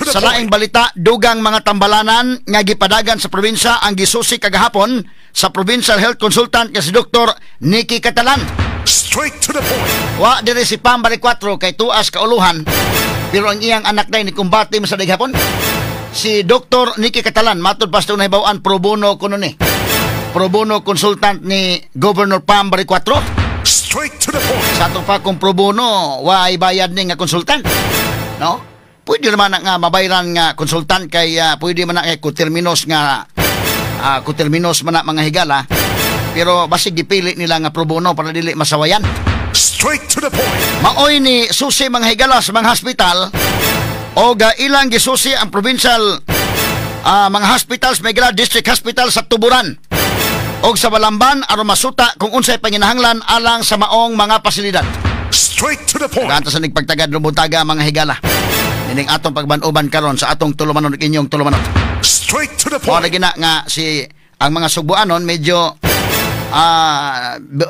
the Sa laing point. balita, dugang mga tambalanan nga gipadagan sa probinsya ang gisusi kagahapon sa Provincial Health Consultant nga si Dr. Nikki Catalan. Straight to the point. Wa diri si Pam Baricuatro kay tuas kauluhan, pero ang iyang anak day ni kumbate man sa daghapon. Si Dr. Nikki Catalan, matud pa sa nahibaw-an, pro bono kuno ni. Pro bono consultant ni Governor Pam Baricuatro. Straight to the point. Sa ato pa kung pro bono, wa bayad ni nga consultant. No? Pwede naman na nga mabayran nga consultant kay pwede man na kay coterminous nga coterminous man na mga higala. Pero basig gipili nila nga pro bono para dili masawayan. Straight to the point. Maoy ni susi mga higala sa mga hospital o ga ilang gisusi ang provincial mga hospitals, may higala district hospital sa Tuburan og sa Balamban aron masuta kung unsay panginahanglan alang sa maong mga pasilidad. Straight to the point. Kanta sa nagpagtagad ng buntaga mga higala. Nining atong pagbanuban karon sa atong tulumanon ug inyong tulumanon. Straight to the Mao point. lagi na nga si ang mga Sugbuanon medyo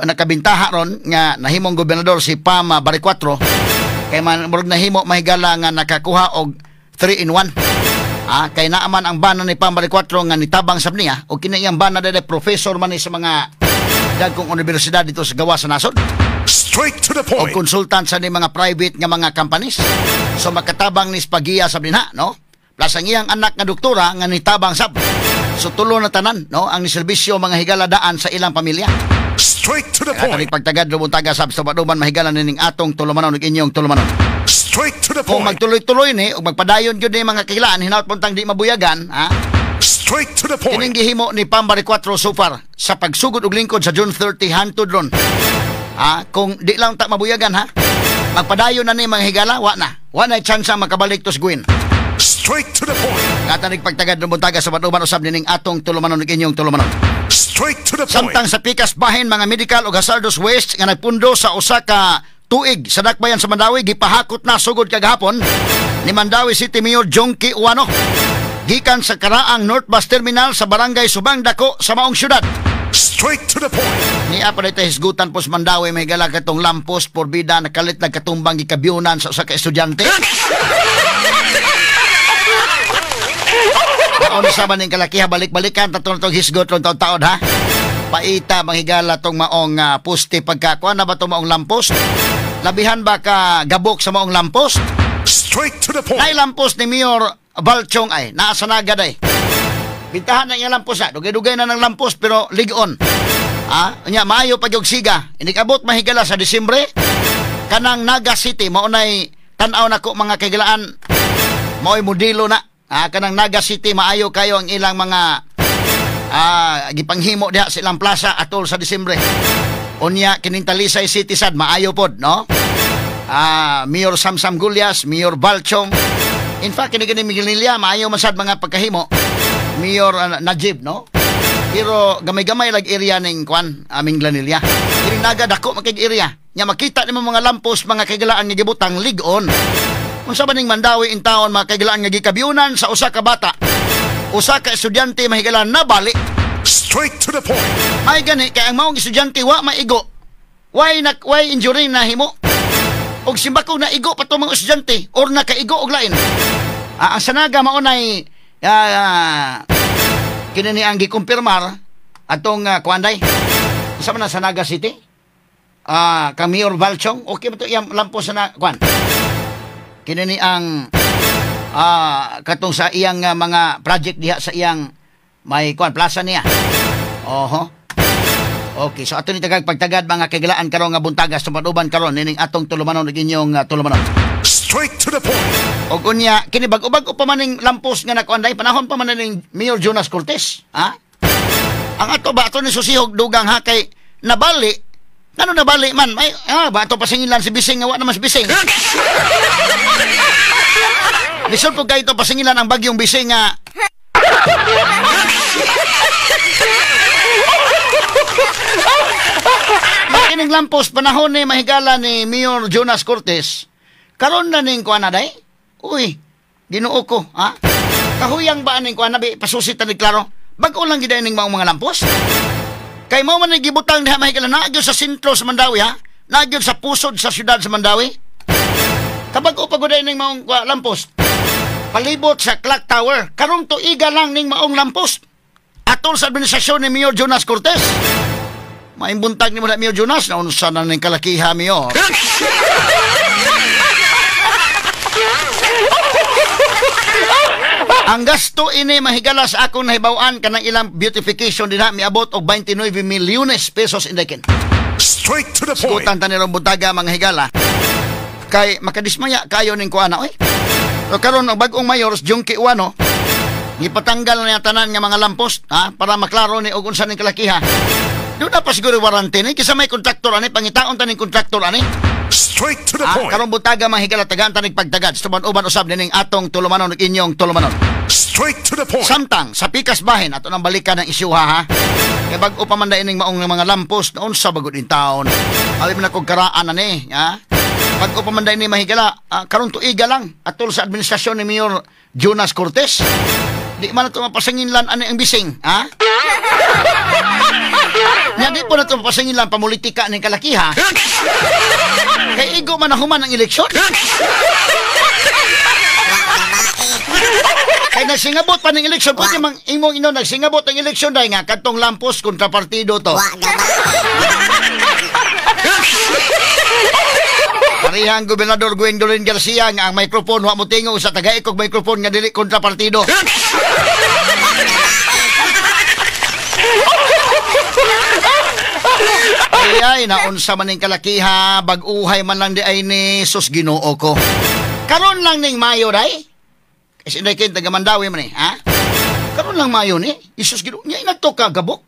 nakabintaha ron nga nahimong gobernador si Pam Baricuatro kay man murag nahimo mahigala nga nakakuha og 3 in 1. Kay naaman ang bana ni Pam Baricuatro nga nitabang sab niya og kini iyang bana dede professor man ni sa mga dagkong universidad dito sa gawas sa nasod Straight to the o point. Consultant sa ni mga private nga mga companies. So makatabang ni Spagia sab dinha, no? Plus ang iyang anak nga doktora nga nitabang sab. So tulo na tanan, no? Ang niserbisyo mga higala daan sa ilang pamilya. Straight to the Kaya point. pagtagad buntaga sab sa paduman mahigala nining atong tulumanon ug inyong tulumanon. Straight to the Kung point. magtuloy-tuloy ni ug magpadayon gyud ni mga kahilaan, hinaut puntang di mabuyagan, ha? Straight to the point. Kining gihimo ni Pam Baricuatro so far sa pagsugod og lingkod sa June 30 hantod ron. Ha? Kung di lang ta mabuyagan ha. Magpadayon na ni mga higala, wa na. Wa na chance ang makabalik to sa Gwin. Straight to the point. Katanig pagtagad ng buntaga sa paduman usab nining atong tulumanon ug inyong tulumanon. Straight to the point. Samtang sa pikas bahin, mga medical ug hazardous waste nga nagpundo sa usa ka tuig sa dakbayan sa Mandaue gipahakot na sugod kagahapon ni Mandaue City Mayor Jonkie Ouano gikan sa karaang North Bus Terminal sa Barangay Subang Dako sa maong syudad. Straight to the point. Niya pa dito hisgutan po sa Mandaue may gala katong lampos porbida nakalit nagkatumbang gikabyunan sa usa ka estudyante. Ano sa man ning kalakiha balik-balikan tatong tong hisgot ron taon-taon ha. Paita manghigala tong maong puste pagkakuan na ba tong maong lampos? Labihan ba ka gabok sa maong lampos? Straight to the point. Nay lampos ni Mayor Balchong ay naasa na agad ay. Bintahan na iya lampos ha. Dugay-dugay na ng lampos pero ligon. Nya maayo pag yung siga. Inikabot mahigala sa Disyembre kanang Naga City mao nay tan-aw nako mga kagilaan. Mao'y modelo na. Kanang Naga City maayo kayo ang ilang mga gipanghimo diha sa ilang plaza atol sa Disyembre. Unya kining Talisay City sad maayo pod, no? Mayor Samsam Gullas, Mayor Balchong. In fact, kini kini Minglanilla maayo man sad mga pagkahimo. Mayor Najib, no? Pero gamay-gamay lag area ning kwan, aming Minglanilla. Kini Naga dako man kay area. Nya makita nimo mga lampos mga kagilaan nga gibutang lig-on. Unsa ba ning Mandaue in town mga kagilaan nga gikabyunan sa usa ka bata? Usa ka estudyante mahigalan nabali. Straight to the point. May gani kay ang maong estudyante wa maigo. Why na why injury na himo? Og simbako na igo pa to mga estudyante or nakaigo og lain. Ang sanaga mao nay kini ni ang gikumpirmar atong kuan day. Unsa man ang Sanaga City? Kang Mayor Balchong, okay ba to iyang lampos sa na kuan? Kini ni ang katong sa iyang mga project diha sa iyang may kuan plaza niya. Oho. Okay, so ato ni tagag pagtagad mga kagilaan karon nga buntaga sa paduban karon nining atong tulumanon ug inyong tulumanon. Straight to the point. Og unya kini bag-o-bag-o pa man ning lampos nga nakuan day panahon pa man ning Mayor Jonas Cortez, ha? Ang ato ba ato ni susihog dugang ha kay nabali. Ngano nabali man? May ba ato pasingilan si Bising nga wa naman si Bising. Lisod po kayo ito pasingilan ang bagyong Bising nga Makining lampos panahon ni mahigala ni Mayor Jonas Cortez. Karon na ning kuan na day? Uy, Ginoo ko, ha? Kahuyang ba ning kuan na bi pasusit na ni klaro? Bag-o lang gid ning maong mga lampos. Kay mao man ni gibutang diha mahigala naa gyud sa sentro sa Mandaue ha? Naa gyud sa pusod sa syudad sa Mandaue. Kabag-o pa gud ning maong lampos. Palibot sa clock tower. Karong tuiga lang ning maong lamppost. Atol sa administrasyon ni Mayor Jonas Cortez. Maimbuntag ni mo na Mayor Jonas na unsa na ning kalakiha, Mayor. Ang gasto ini mahigala sa akong nahibaw-an kanang ilang beautification dinha miabot og 29 milyones pesos indakin. Straight to the point. Skutan ta ni buntaga mga higala. Kay makadismaya kayo ning kuana oy. So karon ang bag-ong mayor Junkie Uano gipatanggal na niya tanan nga mga lamppost ha para maklaro ni og unsa ning kalakiha. Doon na pa siguro warranty ni kaysa may kontraktor ani pangitaon ta ning kontraktor ani. Straight to the point. Karong buntaga mga higala tagaan ta ning pagtagad. Tuban-uban usab nining atong tulumanon ug inyong tulumanon. Straight to the point. Samtang sa pikas bahin ato nang balikan ang isyuha ha. Kay bag-o pa man ining maong mga lamppost na unsa bagod in town. Abi man akong karaan ani, ha? Bag-o pa man ni mahigala, karon tuiga lang atol sa administrasyon ni Mayor Jonas Cortez. Di man nato mapasanginlan ani ang bising, ha? Nya di po nato mapasanginlan pamulitika ning kalakiha. Kay igo man na human ang eleksyon. Kay nagsingabot pa ng eleksyon, pwede mang imong ino nagsingabot ang eleksyon dahil nga kadtong lampos kontra partido to. Parehang Gobernador Gwendolyn Garcia nga ang microphone wa mo tingog sa tagaikog microphone nga dili kontra partido. Ay ay naunsa man ning kalakiha, bag-uhay man lang di ay ni sus Ginoo ko. Karon lang ning Mayo day. Kasi inday kayo, taga Mandawi man eh, ha? Karon lang Mayo ni, Isus Ginoo, niya nagto ka gabok.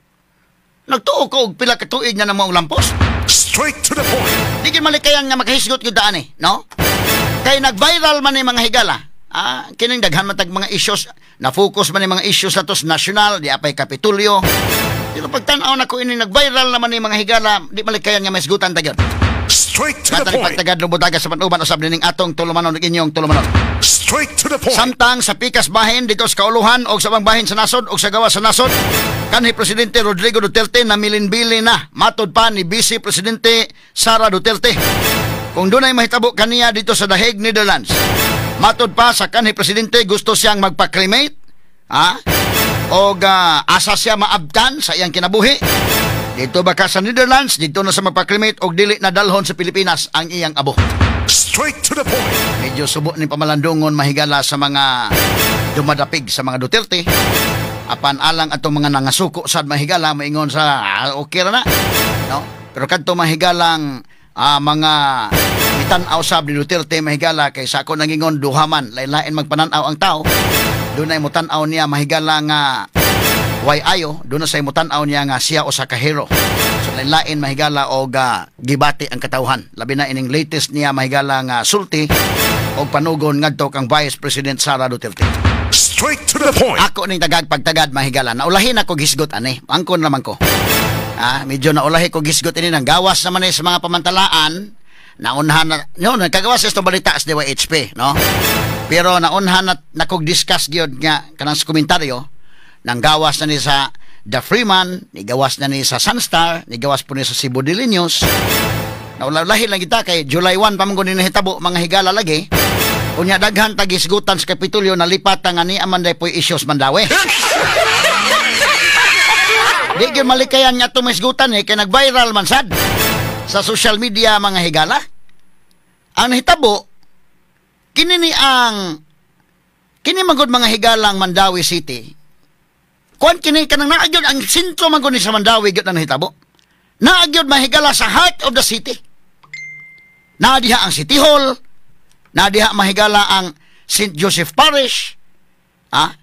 Nagtuo ko og pila ka tuig na nang maong lampos. Straight to the point. Di gyud malikayan nga makahisgot gyud daan eh, no? Kay nag-viral man ni mga higala. Ah, kining daghan man tag mga issues, na-focus man ni mga issues nato sa national, di apay Kapitolyo. Pero pagtan-aw nako ini nag-viral naman ni mga higala, di malikayan nga mahisgutan ta gyud. Straight to the Katari point. pagtagad lubutaga sa panuban usab nining atong tulumanon ug inyong tulumanon. Straight to the point. Samtang sa pikas bahin dito sa Kauluhan og sa ubang bahin sa nasod og sa gawas sa nasod, kanhi Presidente Rodrigo Duterte na milinbili na matod pa ni Vice Presidente Sara Duterte. Kung dunay mahitabo kaniya dito sa The Hague, Netherlands. Matod pa sa kanhi Presidente gusto siyang magpa-cremate, ha? Og asa siya maabtan sa iyang kinabuhi. Dito ba ka sa Netherlands, dito na sa magpa-cremate og dili na dalhon sa Pilipinas ang iyang abo. Straight to the point. Medyo subo ni pamalandungon mahigala sa mga dumadapig sa mga Duterte. Apan alang atong mga nangasuko sad mahigala maingon sa okay ra na. No? Pero kadto mahigalang mga mitan-aw sab ni Duterte mahigala kay sa ako nangingon duha man lain-lain magpanan-aw ang tao. Dunay motan-aw niya mahigala nga way ayo, doon na sa imutan-aw niya nga siya usa ka hero. So lain-lain mahigala og gibati ang katawhan. Labi na ining latest niya mahigala nga sulti og panugon ngadto kang Vice President Sara Duterte. Straight to the point. Ako ning tagag pagtagad mahigala. Naulahin ako gisgot ani. Angkon naman ko. Medyo naulahi ko gisgot ini nang gawas naman eh sa mga pamantalaan. Naunhan na, no, nagkagawas sa balita sa DYHP, no? Pero naunhan na nakog discuss gyud nga kanang sa komentaryo. Nang gawas na ni sa The Freeman, nigawas na ni sa Sunstar, nigawas po ni sa Cebu Daily News. Naulahi lang kita kay July 1 pa man gud ni nahitabo mga higala lagi. Unya daghan tagisgutan sa Kapitolyo nalipat nga ni aman day po'y issues Mandawi. Di gyud malikayan nga tumisgutan eh kay nag-viral man sad sa social media mga higala. Ang nahitabo kini ni ang kini man gud mga higalang Mandawi City. Kuan kini kanang naagyod ang sentro man gud ni sa Mandawi gyud na nahitabo. Naagyod mahigala sa heart of the city. Naa diha ang City Hall, naa diha mahigala ang St. Joseph Parish. Ha?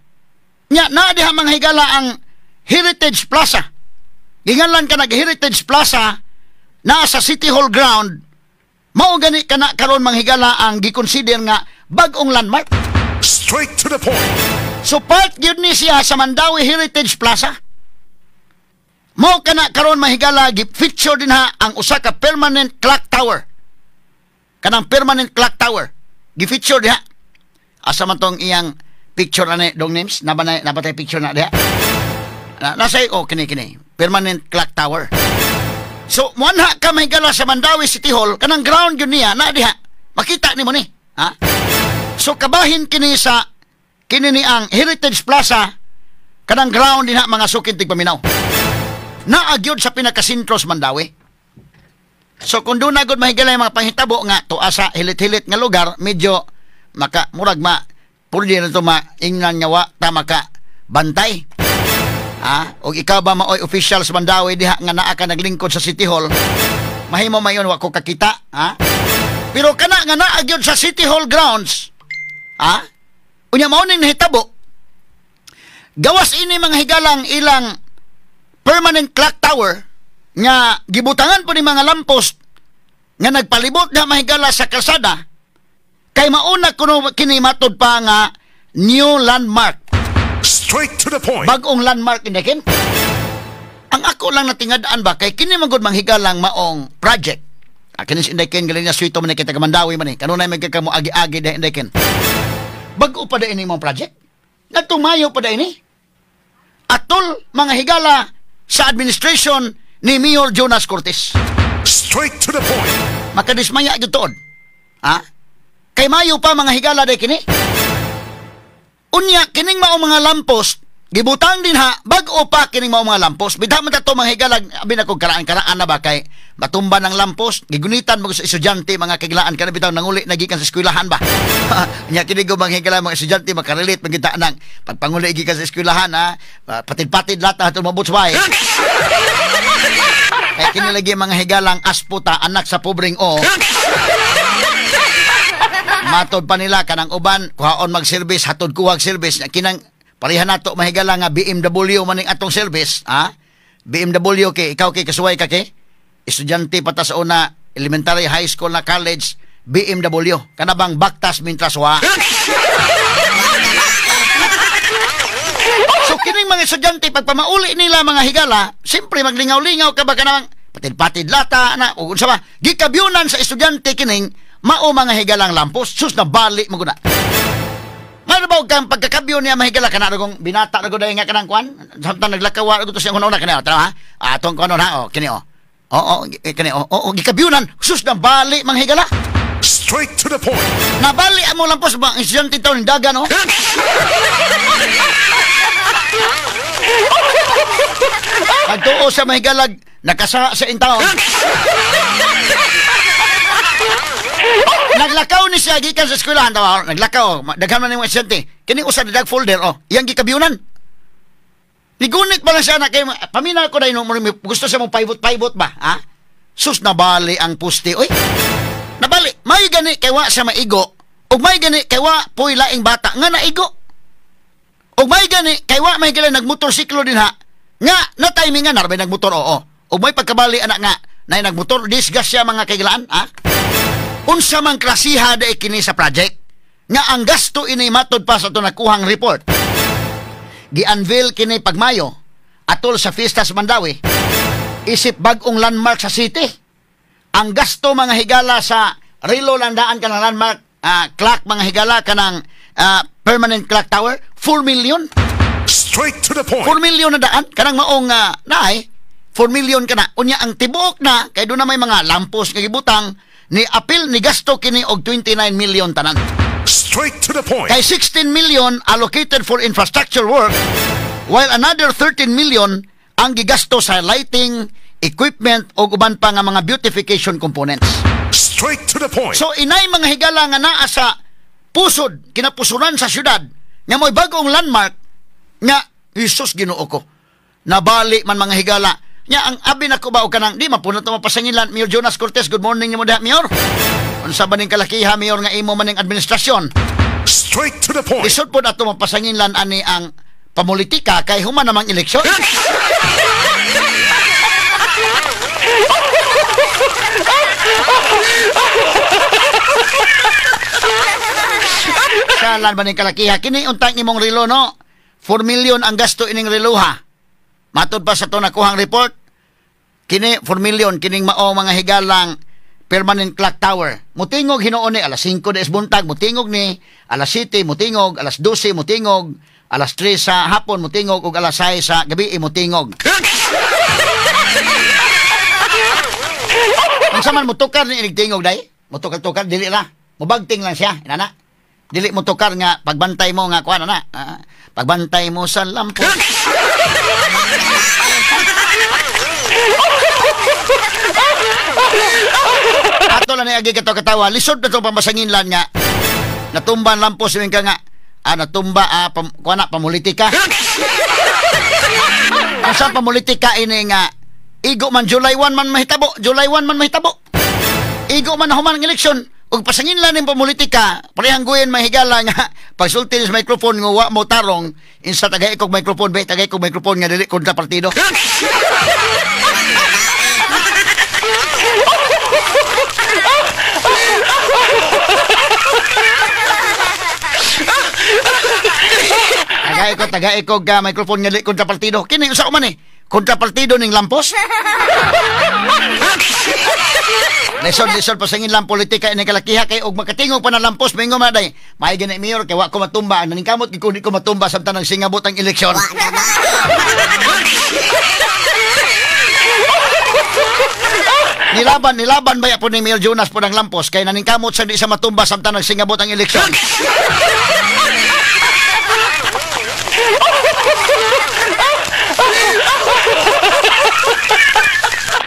Nya naa diha mga higala ang Heritage Plaza. Ginganlan ka nag Heritage Plaza naa sa City Hall ground. Mao gani kana karon mga higala ang gikonsider nga bag-ong landmark. Straight to the point. So part gyud ni siya sa Mandawi Heritage Plaza. Mao kana karon mahigala gi-feature din ha ang usa ka permanent clock tower. Kanang permanent clock tower gi-feature diha. Asa man tong iyang picture ani dong names? Naba na nabatay picture na diha. Nasa oh kini kini permanent clock tower. So muanha ka mahigala sa Mandawi City Hall kanang ground gyud niya na diha. Makita nimo ni, ha? So kabahin kini sa Kini ni ang Heritage Plaza kanang ground dinha mga sukin tigpaminaw. Naa gyud sa pinakasentro sa Mandaue. So kung doon na gud mahigala mga panghitabo nga tuwa sa hilit-hilit nga lugar, medyo maka murag ma pwede na ito maingnan nga wa ta maka bantay. Ha? Og ikaw ba maoy official sa Mandaue diha nga naa ka naglingkod sa City Hall, mahimo mayon wa ko kakita, ha? Pero kana nga naa gyud sa City Hall grounds, ha? Unya mao ning nahitabo. Gawas ini mga higalang ilang permanent clock tower nga gibutangan po ni mga lamppost nga nagpalibot na mahigala sa kalsada kay mauna kuno kini matud pa nga new landmark. Straight to the point. Bagong landmark kin. Ang ako lang natingad-an ba kay kini man gud manghigalang maong project. Kini si Inday Ken galing na suito man kita Mandaue man eh. Kanunay man kay kamo agi-agi da Inday Ken. Bag-o pa da ini mong project? Nagtumayo pa da ini? Atol mga higala sa administration ni Mayor Jonas Cortes. Straight to the point. Makadismaya gyud tuod. Ha? Kay Mayo pa mga higala day kini. Unya kining mao mga lamppost gibutang din ha, bag-o pa kining mao mga lamppost. Bitaw man tato mga higala, abi na kog karaan-karaan na ba kay matumba ng lamppost, gigunitan mo sa estudyante mga kiglaan kana bitaw nanguli na gikan sa eskwelahan ba. Nya kini go mga higala mga estudyante makarelate man kita nang pagpanguli gikan sa eskwelahan ha, patid-patid lata atong mabot sa bahay. Kay kini lagi mga higalang asputa anak sa pobreng o. Matod pa nila kanang uban kuhaon mag-service hatod kuhag service kinang pareha nato mahigala nga BMW maning atong service, ha? BMW kay ikaw kay kasuway ka kay estudyante pa ta sa una elementary, high school na college, BMW kana bang baktas mintras wa. So kining mga estudyante pagpamauli nila mga higala, siyempre maglingaw-lingaw ka ba kanang patid-patid lata na ug unsa ba gikabyunan sa estudyante kining mao mga higalang lampos, sus na bali mo guna. Mayroon ba kang pagkakabyo niya mahigala ka na kung binata na ko dahil nga kanang kwan? Samtang naglakawa ko to siyang una-una kani o, tara ha? Atong kwan ha, o, kini o. Oo, kini o, oo, gikabyunan, sus na bali mga higala. Straight to the point. Nabali ang mo lampos ba ang estudyante taon ng dagan o? Pagtuo sa mahigalag, nakasa sa intaon. Naglakaw ni siya gikan sa eskwelahan, tawa, naglakaw, daghan man nimo estudyante. Kini usa dag folder oh, iyang gikabyunan. Nigunit pa lang siya na kay pamina ko dai no gusto siya mong pivot-pivot ba, ha? Sus nabali ang puste oy. Nabali, may gani kay wa siya maigo, ug may gani kay wa poy laing bata nga naigo. Ug may gani kay wa may gani nagmotorsiklo din ha. Nga na timing nga narbay nagmotor oo. Ug may pagkabali anak nga nay nagmotor disgas siya mga kaigilaan, ha? Unsa man klasiha day kini sa project nga ang gasto ini matod pa sa ato nakuhang report. Gi-unveil kini pagmayo atol sa fiesta sa Mandaue isip bag-ong landmark sa city. Ang gasto mga higala sa relo landaan kanang landmark clock mga higala kanang permanent clock tower 4 million. Straight to the point. 4 million na daan kanang maong naay 4 million kana. Unya ang tibuok na kay doon na may mga lampos nga gibutang ni apil ni gasto kini og 29 million tanan. Straight to the point. Kay 16 million allocated for infrastructure work while another 13 million ang gigasto sa lighting, equipment o uban pa nga mga beautification components. Straight to the point. So inay mga higala nga naa sa pusod, kinapusuran sa syudad nga mo'y bagong landmark nga Jesus Ginoo ko. Nabali man mga higala. Nya ang abi na ko ba o kanang di mapunot na mapasangilan Mayor Jonas Cortes, good morning nimo diha Mayor. Unsa ba ning kalakiha Mayor nga imo maning administrasyon? Straight to the point. Lisod pod ato mapasangilan ani ang pamulitika kay human namang eleksyon. Salan ba ning kalakiha kini untang imong relo no? 4 million ang gasto ining reloha. Matod pa sa to nakuhang report, kini 4 million kining mao mga higalang permanent clock tower. Mutingog hinuon ni alas 5 des buntag, mutingog ni alas 7 mutingog, alas 12 mutingog, alas 3 sa hapon mutingog ug alas 6 sa gabi mutingog. Unsa man mutukar ni inig tingog day? Mutukar-tukar dili ra. Mubagting lang siya, inana. Dili mo tukar nga pagbantay mo nga kuan na. Pagbantay mo sa lampo. Ato lang ni agi katawa, lisod na itong pamasanginlan nga. Natumba ang lampos yung ka nga. Natumba, kuan na, pamulitika. Ang sa pamulitika ini nga, igo man July 1 man mahitabo, July 1 man mahitabo. Igo man human ang eleksyon. Ug pasanginlan ning pamulitika, parehang guyen mahigala nga pagsulti sa microphone nga wa mo tarong insa tagay kog microphone be, tagay kog microphone nga dili kontra partido. Tagay kog microphone nga dili kontra partido. Kini usa man eh, kontra partido ning lampos. Lesson pasangin lang politika ini kalakiha kay og makatingog pa na lampos mingo man day. May gani mayor kay wa ko matumba, naningkamot gid ko di ko matumba samtang nagsingabot ang eleksyon. Nilaban baya po ni Mayor Jonas po ng lampos kay naningkamot sa di sa matumba samtang nagsingabot ang eleksyon.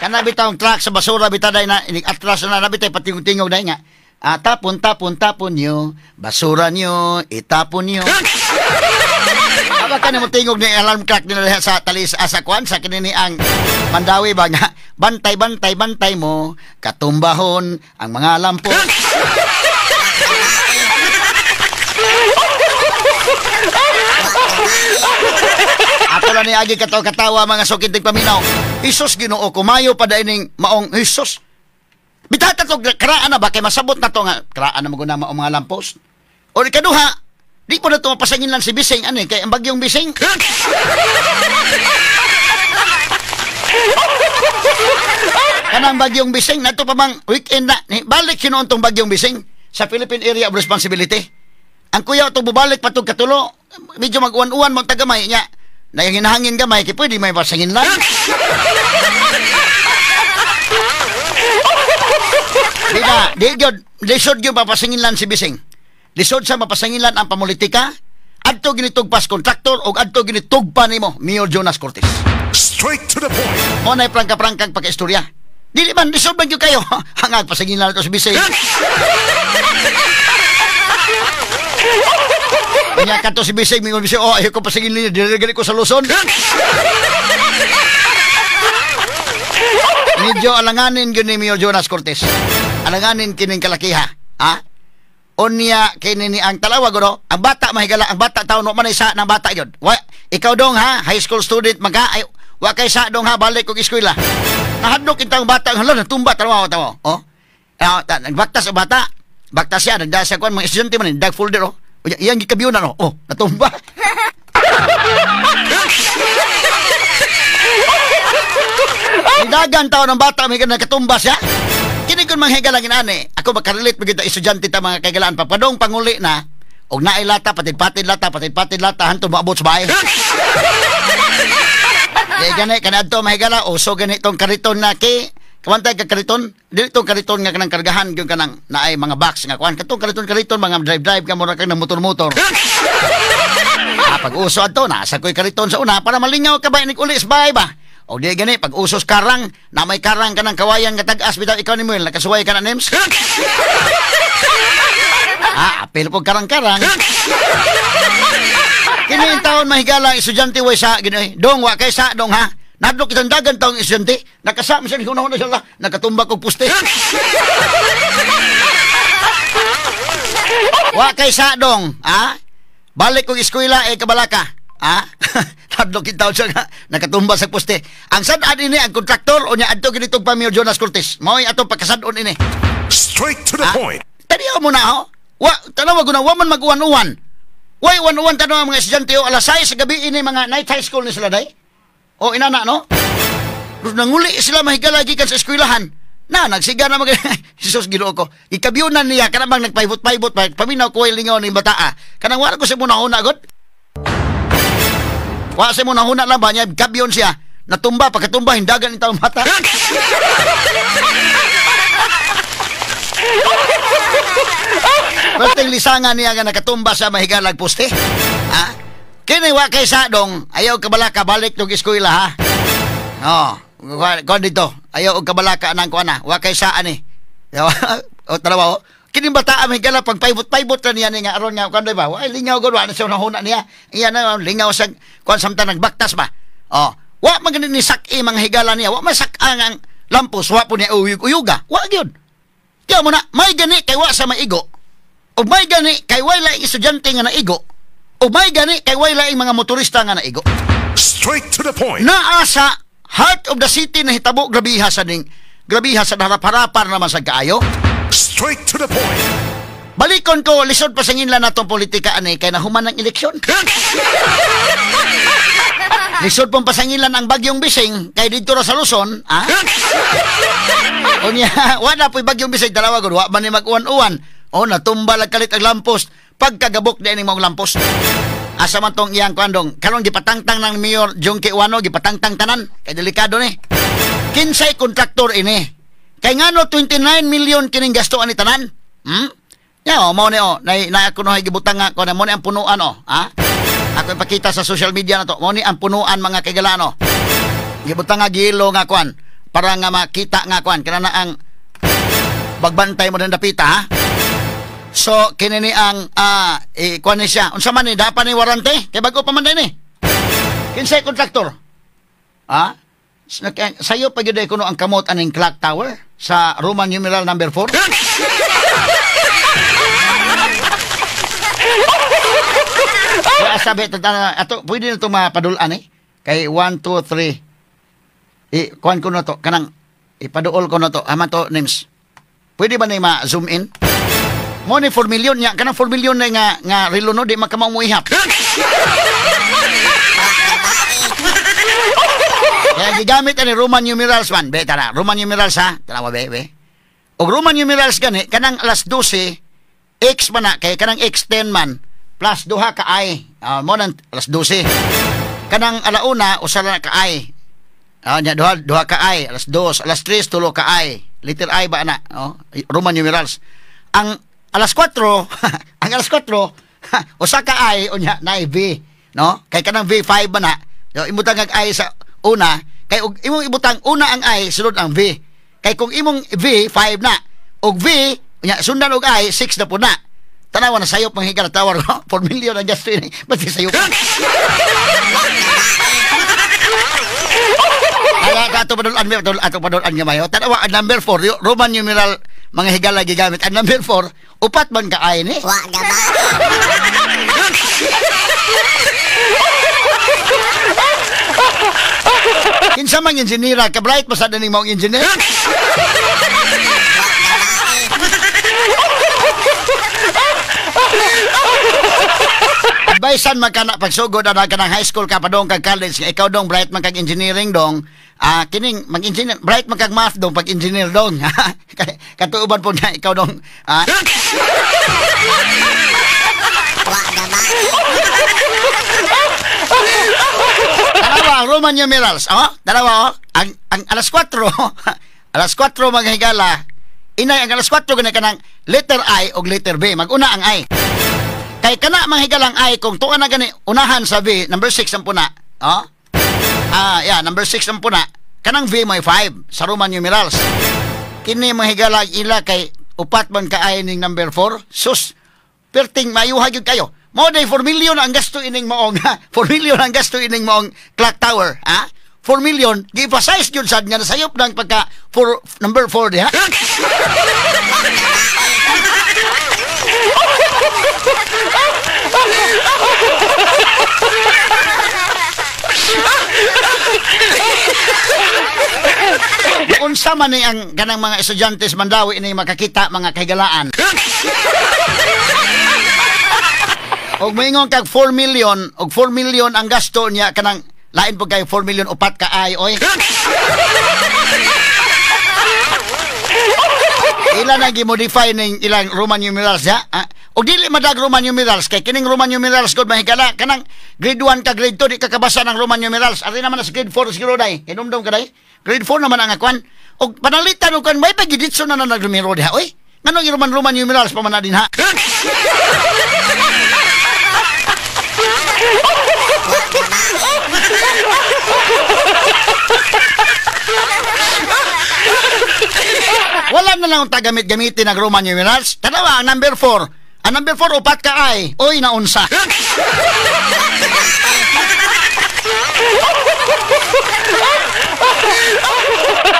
Kana bitawng truck sa basura bitaw day na inig-atras na nabitay patingog-tingog day nga. Tapon tapon tapon nyo, basura nyo, itapon nyo. Aba ka na mo tingog ni alarm clock nila sa talis asa kuan sa kinini ang Mandawi ba nga bantay bantay bantay mo katumbahon ang mga lampo. Ato lang ni agi katawa-katawa mga sukintig paminaw. Isos Ginoo ko mayo pa ining maong Isos. Bitata to karaan na ba kay masabot na to nga karaan na maguna maong mga lampos. O ikaduha, di po na to mapasangin lang si Bising ani kay ang bagyong Bising. Kanang bagyong Bising nato pa mang weekend na balik hinuon tong bagyong Bising sa Philippine Area of Responsibility. Ang kuya to bubalik patug katulo, medyo mag-uwan-uwan mo tagamay niya. Nahinahangin gamay kay pwede may pasangin lang. Di ba? Di gyud, lisod gyud papasangin lang si Bising. Lisod sa mapasangilan ang pamulitika. Adto ginitugpas kontraktor og adto ginitugpa nimo Mayor Jonas Cortez. Straight to the point. Mo nay prangka-prangkang pagkaistorya. Dili man lisod man gyud kayo. Hangag pasangilan to si Bising. Kanya kato si Bising, mingon Bising, oh, ayaw ko pasingin niya, dili ko sa Luzon. Medyo alanganin yun ni Mayor Jonas Cortez. Alanganin kining kalakiha. Ha? Unya, kini ni ang talawag, no? Ang bata, mahigala, ang bata, taon, no, man sa ng bata yun. Wa, ikaw dong, ha? High school student, magka, ay, wa kay sa dong, ha? Balik kong eskwela. Nahadlok itang bata, hala, natumba, tanawa, tawa. Oh? Nagbaktas ang bata. Baktas siya, nagdasa siya, mga estudyante man, dag folder, oh. Iyang gikabiyo na, no? Oh, natumba. Nidagan tao ng bata, may nakatumba siya. Kini kun manghigalang inani. Ako makarelate magita estudyante ta mga kaigalaan. Papadong panguli na, og nailata, patid-patid lata, patid-patid lata, hantong maabot sa bahay. Di gani, kanadto mahigala, uso gani itong kariton na ki, kamantay ka kariton, dili itong kariton nga kanang kargahan, yung kanang naay mga box nga kuan. Katong kariton-kariton, mga drive-drive ka mura kang ng motor-motor. Pag uso adto, nasa ko'y kariton sa una, para malingaw ka ba, inig uli sa bahay ba? O di gani, pag usos karang, na may karang ka ng kawayan nga tag-as, bitaw ikaw ni Muel, nakasuway ka na, Nems? Apil po karang-karang. Kini yung taon mahigala, estudyante way sa, gini, dong, wa kay sa, dong ha? Nadlok itang dagan taong estudyante, nakasama siya, huna-huna siya, nakatumba kog puste. Wa kay sa, dong, ha? Balik kog eskwela, eh, kabalaka. Ha? Nadlok itang siya nga, nakatumba sa puste. Ang sad-an ini, ang kontraktor, o niya, adto ginitog pa Mayor Jonas Cortez. Mao'y atong pagkasad-on ini. Straight to the point. Taniyaw mo na, ho? Wa, tanawa ko na, wa man mag-uwan-uwan. Way, uwan-uwan tanaw mga estudyante, o, alas 6 sa gabi ini, mga night high school ni sila, day. O, inana, no? Nanguli sila mahigala gikan sa eskwelahan. Na, nagsiga na mag... Jesus, Ginoo ko. Ikabyunan niya, kanang nagpaibot-paibot, paminaw ko ay lingaw ng bataa. Kanang wala ko sa muna huna, god. Wala sa muna huna lang ba niya, kabyon siya. Natumba, pagkatumba, hindagan itang bata. Perting lisangan niya nga nakatumba sa mahigalag poste. Ha? Kini wa kay sadong, ayaw kabalaka balik tong eskwela ha. Oh, kuan dito. Ayaw og kabalaka nang kuan na. Wa kay saan eh. O tanawa o. Kining bata ang higala pag paibot-paibot na niya ni nga aron nga kuan ba? Ay lingaw gud wa na siya nahuna niya. Iya na lingaw sa kuan samtang nagbaktas ba. Oh, wa man gani ni sak-i mga higala niya. Wa man sak-ang ang lampos, wa po niya uyug-uyuga. Wa gyud. Kaya mo na, may gani kay wa sa maigo. O may gani kay way laing estudyante nga naigo. O may gani kay way laing mga motorista nga naigo. Straight to the point. Naa sa heart of the city na hitabo, grabiha sa ning grabiha sa harap-harapan naman sa kaayo. Straight to the point. Balikon ko, lisod pa sa nginla natong politika ani kay nahuman ang eleksyon. Lisod pong pasangilan ang bagyong Bising kay didto ra sa Luzon, ah? Unya, wala po'y bagyong Bising dalawa gud, wa man ni mag-uwan-uwan. O natumba lag kalit ang lampos pagkagabok di ning maong lampos. Asa man tong iyang kuandong karon gipatangtang ng Mayor Jonkie Ouano, gipatangtang tanan kay delikado ni. Kinsay kontraktor ini? Kay ngano 29 million kining gasto ani tanan? Hmm? Ya, oh, mao ni oh, nay na ako no gibutang nga ko na mo ni ang punuan oh, ha? Ako ipakita sa social media na to. Mao ni ang punuan mga kaigalano. Gibutang nga gilo nga kuan para nga makita nga kuan kana na ang bagbantay mo ng dapita ha. So kini ni ang kuan ni siya. Unsa man ni dapat ni warante kay bago pa man din ni. Kinsay kontraktor? Ha? Sayo pa gyud kuno ang kamot aning clock tower sa Roman numeral number 4. Kaya sabi, ato, pwede na itong mapadulan eh. Kay 1, 2, 3. Kuhan ko na to. Kanang, ipaduol ko na to. Haman to, names. Pwede ba na ma-zoom in? Mo ni 4 million niya. Kanang 4 million na nga, nga relo no, di makamang mo ihap. Kaya gigamit ani Roman numerals man. Be, tara. Roman numerals ha. Tanawa, be, be. Og Roman numerals gani, kanang alas 12, X man na, kay kanang X10 man, plus duha ka I. Mo nang alas 12. Kanang alauna, usa na ka I. Nya duha ka I, alas 2, alas 3 tulo ka I. Letter I ba na? Oh, Roman numerals. Ang alas 4, ang alas 4, usa ka I unya na V, no? Kay kanang V5 ba na? So, imutang ang I sa una, kay og imong ibutang una ang I, sunod ang V. Kay kung imong V 5 na, og V unya sundan og I 6 na po na. Tanawa na sayop mga higala tawar no? 4 million ang gasto ini. Ba't sayop? Kaya ato padulan mi ato padulan nga mayo. Tanawa ang number 4, Roman numeral mga higala gigamit. Ang number 4, upat man ka ay ni. Wa gaba. Kinsa man engineer ka bright pa sa ning maong engineer. Advicean man ka na pagsugod na ka ng high school ka pa dong kag college, ikaw dong bright man kag engineering dong, kining mag-engineer bright man kag math dong pag engineer dong. Katuoban po na ikaw dong. Dalawa Roman numerals, oh, dalawa oh. Ang alas 4, alas 4 mga higala. Inay ang alas 4 gani kanang letter I og letter B. Maguna ang I. Kay kana mga higalang I kung tuan na gani unahan sa V, number 6 ang puna. Oh? Yeah, number 6 ang puna. Kanang V may 5 sa Roman numerals. Kini mga higala ila kay upat man ka I ning number 4. Sus, perting mayuha gyud kayo. Mo day 4 million ang gasto ining maong 4 million ang gasto ining maong clock tower, ha? 4 million gi-emphasize gyud sad nga nasayop nang pagka 4 number 4 diha. Unsa man ni ang kanang mga estudyante sa Mandawi ini makakita mga kahigalaan. Og moingon kag 4 million, og 4 million ang gasto niya kanang lain po kay 4 million upat ka ay oy. Ila na gi-modify ning ilang Roman numerals ya. Og dili madag Roman numerals kay kining Roman numerals gud mahigala kanang grade 1 ka grade 2 di ka kabasa ng Roman numerals. Ari naman sa grade 4 siguro day. Hinumdum ka day. Grade 4 naman ang akuan. Og panalitan og kan may pagiditso na na nagnumero diha oy. Nganong Roman numerals pa man na din ha? Wala na lang tagamit-gamitin ang Roman numerals. Tanawa ang number 4. Ang number 4 upat ka ay. Oy, naunsa.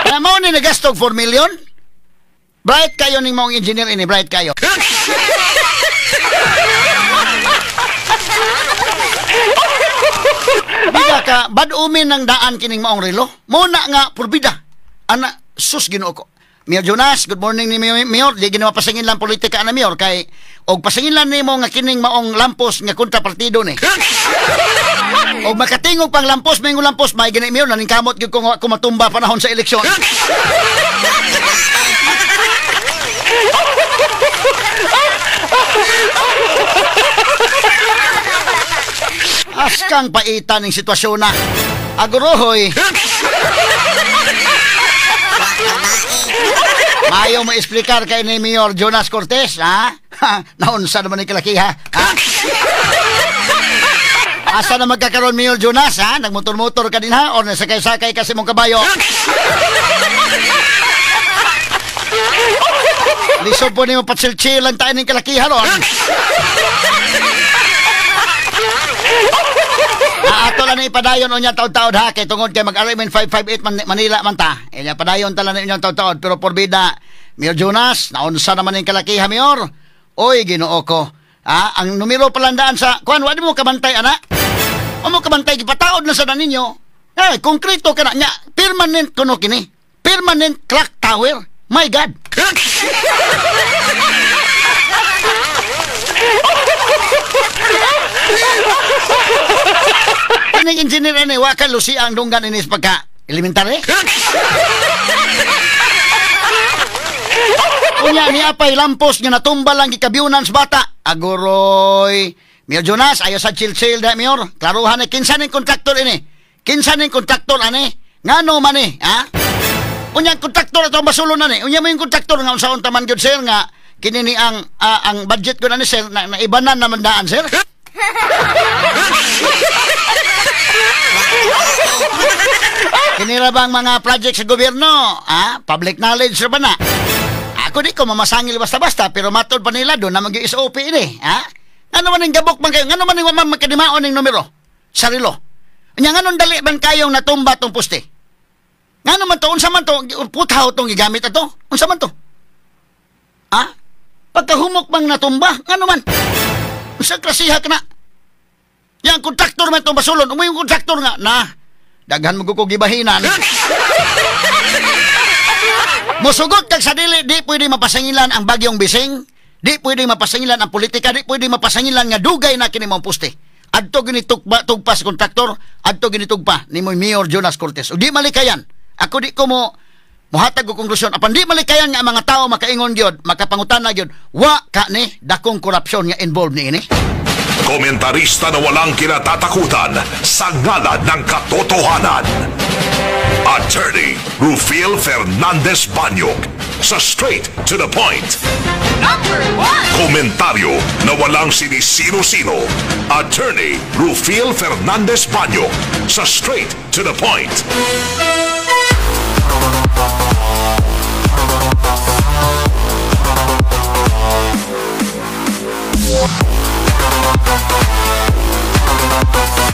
Na mao ni nagastog 4 million? Bright kayo ning maong engineer ini, bright kayo. Biga ka, bad-umin ng daan kining maong relo. Muna nga, purbida. Ana, sus Ginoo ko. Mayor Jonas, good morning ni Mayor. Di ginawa pasingin lang politika na Mayor kay og pasingin lang nimo nga kining maong lampos nga kontra partido ni. Og makatingog pang lampos, may lampos, may gani Mayor naningkamot gyud ko nga matumba panahon sa eleksyon. Askang paitan ning sitwasyon na. Agurohoy. Mayo mo explicar kay ni Mayor Jonas Cortez, ha? Naunsa naman ni kalaki, ha? Ha? Asa na magkakaroon Mayor Jonas, ha? Nagmotor-motor ka din, ha? O nasakay-sakay kasi mong kabayo? Lisod po ni mo patsil-chill ang tayo ng kalaki, ha, ron? Ato lang na ipadayon o niya taod-taod, ha? Kay tungod kay mag-RMN 558 Manila man ta. E niya padayon tala na inyong taod-taod. Pero porbida, Mayor Jonas, naunsa naman yung kalaki, ha, Mayor? Oy, Ginoo ko. Ha? Ang numero palandaan sa kuan, wala mo kabantay, ana? O mo kabantay, gipataod na sa na ninyo. Eh, konkreto ka na niya. Permanent kuno kini. Permanent clock tower. My God! Kining engineer ani wa ka lusi ang dunggan inis pagka elementary. Unya ni apay lampos nga natumba lang gikabyunan sa bata. Aguroy. Mayor Jonas, ayo sa chill-chill da Mayor. Klaruhan ni kinsa ning kontraktor ini. Kinsa ning kontraktor ani? Ngano man ni, ha? Unya kontraktor atong basulon na ni. Unya mo yung kontraktor nga unsaon ta man gyud sir nga kini ni ang ang budget ko na ni sir na ibanan naman daan sir. Kinira bang mga project sa gobyerno, ha? Public knowledge ra ba na? Ako di ko mamasangil basta-basta pero matod pa nila doon na mag-SOP ini, ha? Ngano man ning gabok man kayo, ngano man ning wa man makadimaon ning numero sa relo. Nya nganon dali man kayong natumba tong poste? Ngano man to, unsa man to, puthaw tong gigamit ato? Unsa man to? Ha? Pagkahumok bang natumba, ngano man? Unsa klasiha ka na? Yang kontraktor man itong basulon, umoy yung kontraktor nga, na, daghan mo ko gibahinan. Musugot kag sa dili, di pwede mapasangilan ang bagyong bising, di pwede mapasangilan ang politika, di pwede mapasangilan nga dugay na kini mong poste. Adto ginitugpa tugpa sa kontraktor, adto ginitugpa ni Mayor Jonas Cortez. O di malikayan. Ako di ko mo muhatag og konklusyon. Apan di malikayan nga ang mga tao makaingon gyud, makapangutana gyud, wa ka ni dakong korupsyon nga involved ni ini. Komentarista na walang kinatatakutan sa ngalan ng katotohanan. Attorney Rufil Fernandez Banyok sa Straight to the Point. Number 1. Komentaryo na walang sinisino-sino. Attorney Rufil Fernandez Banyok sa Straight to the Point.